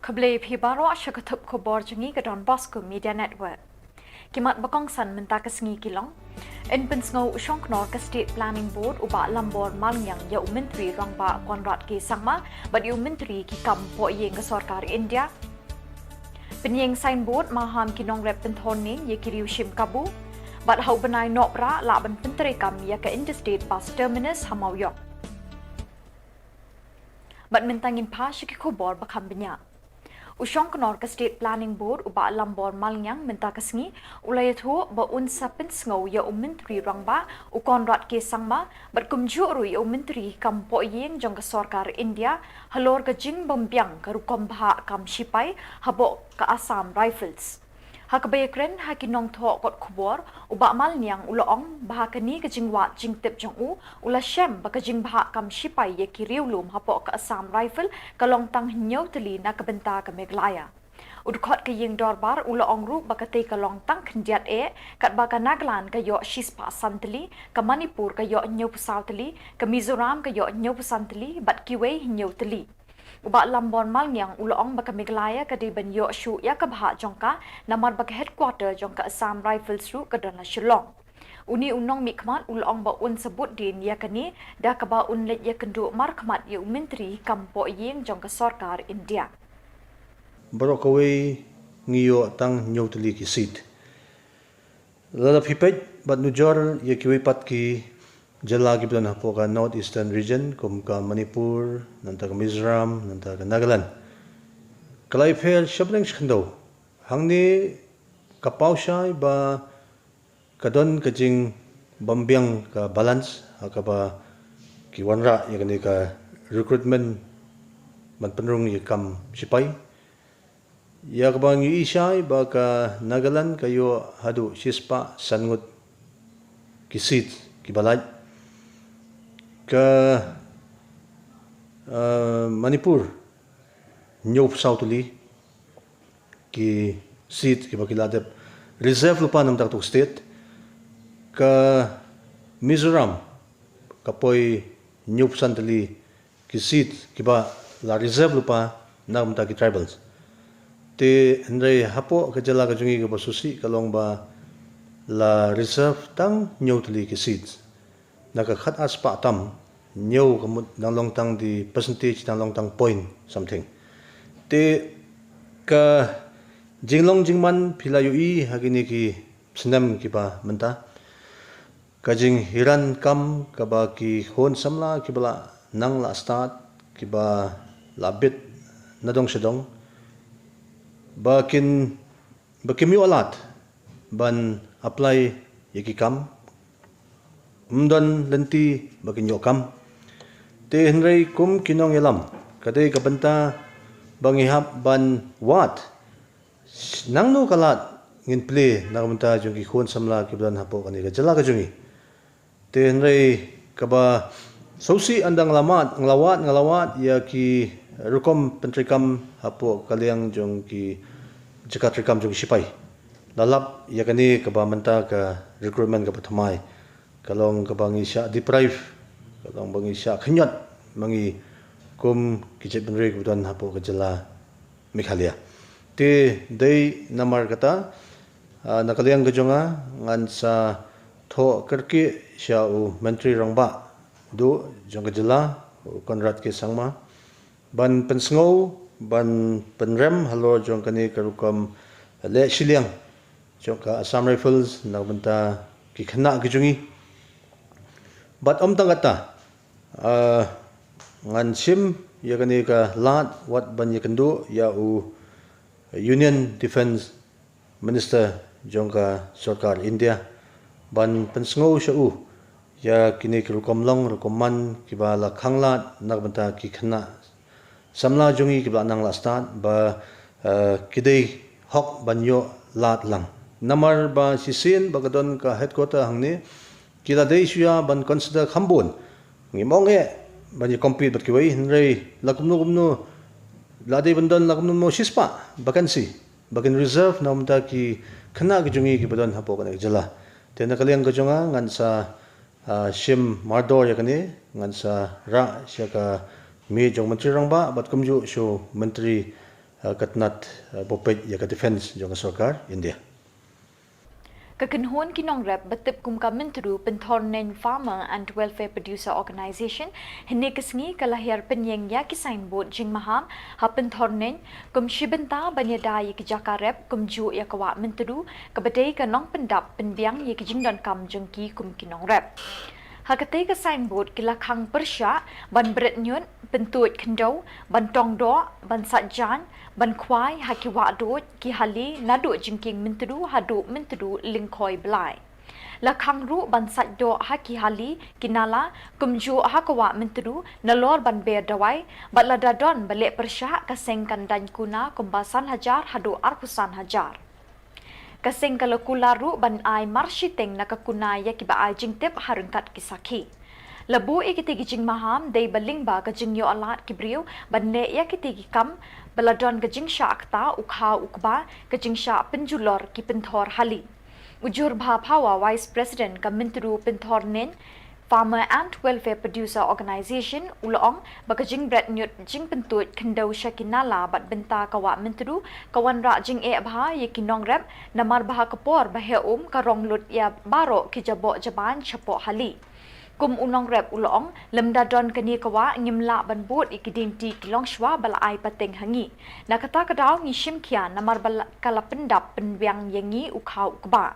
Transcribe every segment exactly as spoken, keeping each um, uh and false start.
Khublei phi baroh sha ka thup khubor jong ngi ka Don Bosco Media Network. Ki mat ba kongsan mynta ka sngi ki long: yn pynsngew u shongknor ka State Planning Board u Bah Lambor Malngiang ïa u Myntri Rangbah Conrad K Sangma bad ïa u Myntri ki kam poh ïing ka sorkar India. Pynïeng signboard maham ki nongrep pynthorning ïa ki riew shim kabu. Bad ha u bnai Nohprah lah ban pyntreikam ïa ka Interstate Bus Terminus ha Mawïong. Bad mynta ngin phai sha ki khubor ba kham bniah. U shongknor ka State Planning Board u Bah Lambor Malngiang mynta ka sngi u la ïathuh ba un sa pynsngew ïa u Myntri Rangbah u Conrad K Sangma bad kumjuh ruh ïa u Myntri kam poh ïing jong ka sorkar India halor ka jingbymbiang ka rukom bhah kam shipai hapoh ka Assam Rifles. Ha kaba ïakren ha ki nongthoh kot khubor, u Bah Malngiang u la ong ba ha kane ka jingwad jingtip jong u, u la shem ba ka jingbhah kam shipai ïa ki riewlum hapoh ka Assam Rifle ka long tang hynñiew tylli na ka bynta ka Meghalaya. U dkhot ka ïing dorbar u la ong ruh ba katei ka long tang khyndiat eh, katba ka Nagaland ka ïoh shispah san tylli, ka Manipur ka ïoh hynñiewphew saw tylli, ka Mizoram ka ïoh hynñiewphew san tylli bad kiwei hynñiew tylli. U Bah Lambor Malngiang u la ong ba ka Meghalaya ka dei ban ïoh shuh ïa ka bhah jong ka namar ba ka headquarter jong ka Assam Rifles ruh ka don ha Shillong. Une u nongmihkhmat u la ong ba un sa bud dien ïa kane da kaba un leit ïakynduh markhmat ïa u Myntri kam poh ïing jong ka sorkar India. Baroh kawei ngi ïoh tang hynñiew tylli ki seat. Lada phi peit bad nujor ïa kiwei pat ki jylla kiba don hapoh ka North Eastern Region kum ka Manipur, nangta ka Mizoram, nangta ka Nagaland, ka la ïapher shabneng shakhyndew. Hangne ka paw shai ba ka don ka jingbymbiang ka balance ha kaba ki wanrah ïa kane ka recruitment ban pynrung ïa ka kam shipai. Ïa kaba ngi i shai ba ka Nagaland ka ïoh haduh shispah san ngut ki seat kiba lait. Ka, eh, Manipur hynñiewphew saw tylli ki seat kiba ki la dep reserve lypa na ka bynta katei ka state. Ka Mizoram ka poi hynñiewphew san tylli ki seat kiba la reserve lypa na ka bynta ki tribals. Te hynrei hapoh ka jylla ka jong ngi kaba sngewsih ka long ba la reserve tang hynñiew tylli ki seat. Na ka khatar spah tam, hynñiew ka mut dang long tang di percentage, dang long tang point something. Te ka jinglong jingman phi la ïohi ha kine ki snem kiba mynta. Ka jinghiar kam kaba ki khun samla kiba la nang la stad, kiba la bit na dong sha dong, ba kin, ba kim ïoh lad ban apply ïa ki kam. Ym don lynti ba kin ïoh kam. Te hynrei kum ki nongïalam, ka dei ka bynta ba ngi hap ban wad nangno ka lad ngin plie na ka bynta jong ki khun samla kiba don hapoh kane ka jylla ka jong ngi. Te hynrei kaba sngewsih ynda nga la wad, nga la wad, nga la wad ïa ki rukom pyntreikam hapoh ka liang jong ki jaka treikam jong ki shipai. La lap ïa kane kaba mynta ka recruitment kaba thymmai. Ka long kaba ngi shah deprive, ka long ba ngi shah khynñiot ma ngi kum ki jaitbynriew kiba don hapoh ka jylla Meghalaya. Te dei namar kata, ah, na ka liang ka jong nga ngan sa thoh kyrkieh sha u Myntri Rangbah duh jong ka jylla, u Conrad K Sangma, ban pynsngew, ban pynrem halor jong kane ka rukom leh shiliang jong ka Assam Rifles na ka bynta ki khynnah ki jong ngi. Bad ym tang kata, ah, ngan shim ïa kane ka lad wat ban ïakynduh ïa u Union Defence Minister jong ka sorkar India ban pynsngew sha u ïa kine ki rukom long rukom man kiba la khanglad na ka bynta ki khynnah samla jong ngi kiba la nang la stad ba, eh, ki dei hok ban ïoh lad lang. Namar ba shisien ba ka don ka headquarter hangne ki la dei shuwa ban consider kham bun. Ngim ong eh ban ïa compete bad kiwei, hynrei la kumno kumno la dei ban don la kumno kumno shispah vacancy ba kin reserve na ka bynta ki khynnah ki jong ngi kiba don hapoh kane ka jylla. Te na ka liang ka jong nga ngan sa, ah, shim mardor ïa kane, ngan sa rah sha ka miej jong u Myntri Rangbah bad kumjuh sha u Myntri eh, ka tnat, eh, ba peit ïa ka defense jong ka sorkar India. Ka kynhun ki nongrep ba tip kum ka Myntdu Pynthorneng Farmer and Welfare Producer Organization hynne ka sngi ka la hiar pynïeng ïa ki signboard jingmaham ha Pynthorneng kum shi bynta ban ïada ïa ki jaka rep kumjuh ïa ka wah Myntdu kaba dei ka nongpyndap pynbiang ïa ki jingdonkam jong ki kum ki nongrep. Ha katei ka signboard ki la khang pyrshah ban bret ñiut, pyntuid khyndew, ban tong doh, ban sait jaiñ, ban khwai ha ki wah duid, ki hali, naduh jingkieng Myntdu haduh Myntdu lyngkhoi blai. La khang ruh ban sait doh ha ki hali, ki nala, kumjuh ha ka wah Myntdu, nalor ban ber dawai, bad lada don ba leh pyrshah ka seng kan daiñ kuna kumba san hajar haduh arphew san hajar. Ka seng ka la kular ruh ban ai mar shiteng na ka kuna ïa kiba ai jingtip ha ryngkat ki sakhi. La buh ïa kitei ki jingmaham dei ba lyngba ka jingïoh lad ki briew ban leh ïa kitei ki kam ba la don ka jingshah kata u khaw u kba, ka jingshah pynjulor ki pynthor hali. U Jurbha Phawa, Vice President ka Myntdu Pynthorneng Farmer and Welfare Producer Organization u la ong ba ka jingbret ñiut, jingpyntuid khyndew sha ki nala bad bynta ka wah Myntdu ka wanrah jingeh bha ïa ki nongrep namar ba ha ka por ba heh um ka rong lut ïa baroh ki jaboh jabaiñ shapoh hali. Kum u nongrep u la ong, lymda don kane ka wah ngim lah ban bud ïa ki diengti ki longshuwa ba la ai pateng ha ngi. Na kata ka daw ngi shim khia namar ba la, ka la pyndap pynbiang ïa ngi u khaw u kba.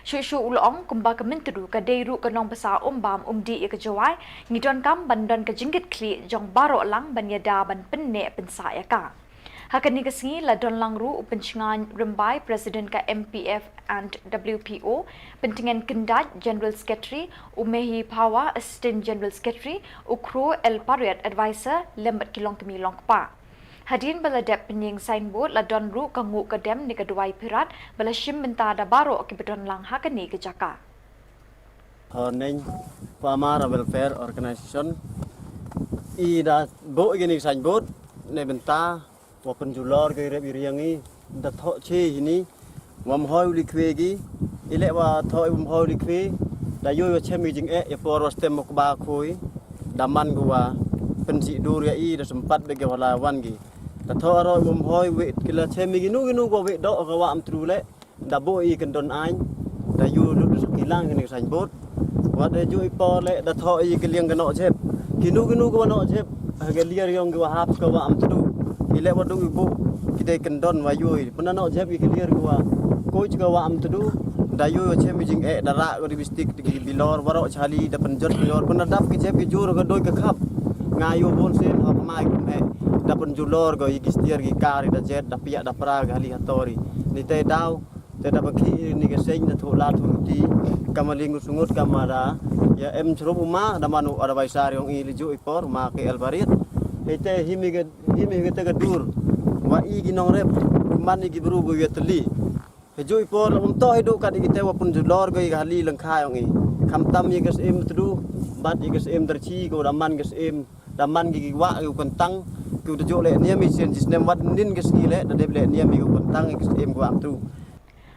Shuh shuh u la ong kumba ka Myntdu ka dei ruh ka nongbasa um bam um dih ïa ka Jowai, ngi donkam ban don ka jingkitkhlieh jong baroh lang ban ïada ban pynneh pynsah ïa ka. Ha kane ka sngi la don lang ruh u Pynshngaiñ Rymbai, President ka M P F and W P O, Pyntngen Kyndait, General Secretary, u Mehi Phawa, Assistant General Secretary, u Kro L Pariat, Advisor, lem bad ki longkmie longkpa. Hadien ba la dep pynïeng signboard la don ruh ka nguh ka dem ne ka duwai phirat ba la shim bynta da baroh kiba don lang ha kane ka jaka. Pynthorneng Farmer Welfare Organization i da buh ïa kane ka signboard ne bynta wa pynjulor ka rep i riang i da thoh che hini. Wam hoi u li khwe gi, i leh wa thoh i wam hoi u li khwe, da ïoh wa chem i jingeh ïa por wa stem u kba khoi, da man gu wa pynsih dur ïa i da sympat bad ki wa la wan gi. Da thoh aro i wam hoi wei ki la chem i kinu kinu ko wei doh ka wah Myntdu leh, da buh i kyndon aiñ, da ïoh lut da ki lang kine ki signboard. Wat da ju i por leh da thoh i ka liang ka noh jep. Kinu kinu ka wa noh jep ha ka liar yong ka wa hap ka wah Myntdu. I leh wa du i buh ki dei kyndon wa ïoh i pynda noh jep i ka liar ka wa koit ka wah Myntdu. Da ïoh chem i jingeh da rah ka di bistik di ki bilor waroh chali da pynjot bilor pynda dap ki jep ki jur ka doi ka khap. Nga ïoh bun sien ha ka mai kum eh da pynjulor ka i ki stiar ki kar i da jet da piak da pra ka hali ha tori. Ni te daw Te da ba ki ni ka seng na thu la thu ti ka ma ling u sungut ka ma da ïa em chrup u ma da manu ada bai sar yong i li ju i por ma ke el barit. Hei te hi mi ke hi mi ke te ka dur wa i ki nong rep man i ki bru bu ïa tli. Hei ju i por la um to hei du kat i ki te wa pun ju lor ko i ka hali lengkha yong i. Kham tam i ka sem tdu bat i ka sem darchi ko da man ka sem da man ki ki wa ki u kentang ki u da ju le niam i sien jisnem wat nin ka sngi le da dep le niam i u kentang i ka sem ko am tu.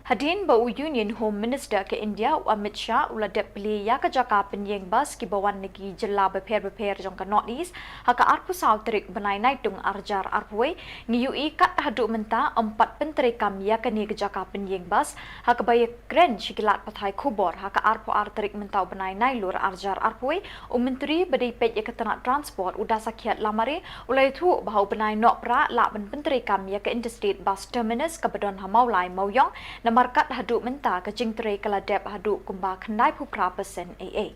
Hadien ba u Union Home Minister ka India u Amit Shah u la dep plie ïa ka jaka pynïeng bas kiba wan na ki jylla bapher bapher jong ka North East ha ka arphew saw tarik bnai Naitung arjar arphew wei, ngi ïohi kat haduh mynta ym pat pyntreikam ïa kane ka jaka pynïeng bas ha kaba ïakren sha ki lad pathai khubor ha ka arphew ar tarik mynta u bnai Nailur arjar arphew wei. U Myntri ba dei peit ïa ka tnat transport u Dasakhiat Lamare u la ïathuh ba ha u bnai Nohprah lah ban pyntreikam ïa ka Interstate Bus Terminus kaba don ha Mawlai Mawiong namar kat haduh mynta ka jingtrei ka la dep haduh kumba khyndai phew phra percent ei ei.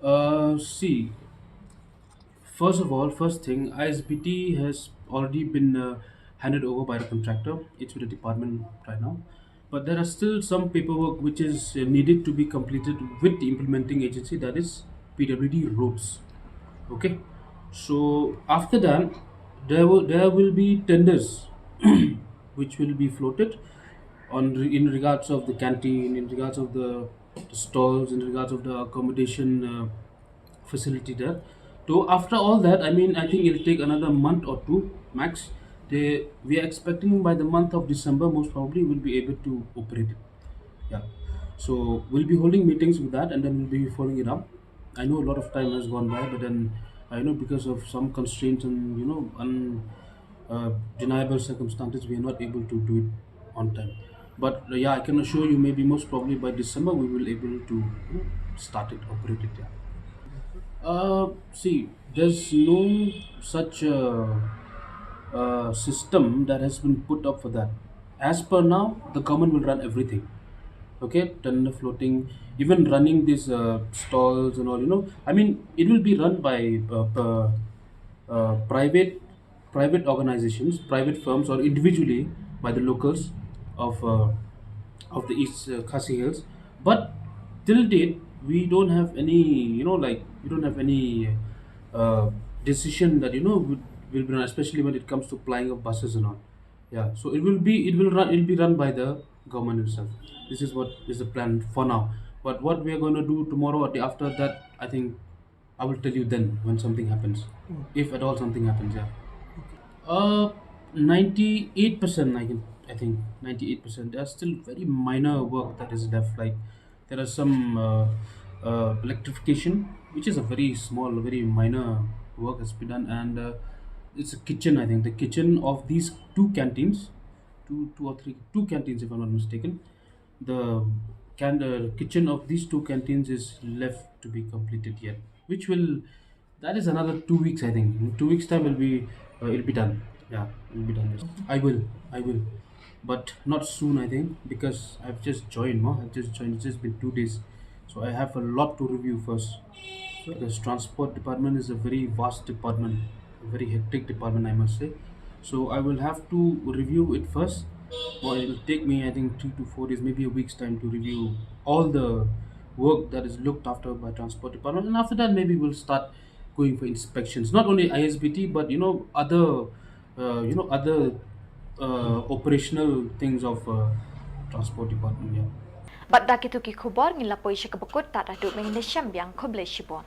Uh, see, first of all, first thing, I S B T has already been uh, handed over by the contractor. It's with the department right now. But there are still some paperwork which is uh, needed to be completed with the implementing agency, that is P W D Roads. Okay, so after that, there will there will be tenders which will be floated on re- in regards of the canteen, in regards of the, the stalls, in regards of the accommodation uh, facility there. So after all that, I mean, I think it'll take another month or two max. They we are expecting by the month of December, most probably, we'll be able to operate it. Yeah. So we'll be holding meetings with that, and then we'll be following it up. I know a lot of time has gone by, but then I know because of some constraints and you know un- uh, deniable circumstances, we are not able to do it on time. But uh, yeah, I can assure you, maybe most probably by December, we will able to, you know, start it, operate it. Yeah. Uh, see, there's no such uh, uh, system that has been put up for that. As per now, the government will run everything. Okay, tender floating, even running these uh, stalls and all. You know, I mean, it will be run by uh, uh, uh, private private organizations, private firms, or individually by the locals of uh, of the East uh, Khasi Hills. But till date, we don't have any, you know, like, we don't have any uh, decision that, you know, will, will be done, especially when it comes to plying of buses and all. Yeah, so it will be it will run it will be run by the government itself. This is what is the plan for now. But what we are going to do tomorrow or the after that, I think I will tell you then when something happens, if at all something happens. Yeah. Uh, ninety-eight percent, I can, I think ninety-eight percent. There are still very minor work that is left. Like, there are some uh, uh, electrification, which is a very small, very minor work has been done, and uh, it's a kitchen. I think the kitchen of these two canteens, two, two or three, two canteens, if I'm not mistaken. The can the kitchen of these two canteens is left to be completed yet, which will that is another two weeks, I think. In two weeks' time, will be uh, it'll be done. Yeah, it'll be done. Yes. I will, I will, but not soon, I think, because I've just joined. No, I've just joined. It's just been two days, so I have a lot to review first. Because transport department is a very vast department, a very hectic department, I must say. So I will have to review it first. Or it will take me, I think, three to four days, maybe a week's time to review all the work that is looked after by transport department, and after that, maybe we'll start going for inspections. Not only I S B T, but, you know, other, uh, you know, other uh, operational things of uh, transport department. Yeah. Bad da kitu ki khubor ngin la poi sha kaba kut, tad haduh mynta ngin ïa shem biang, khublei shibun.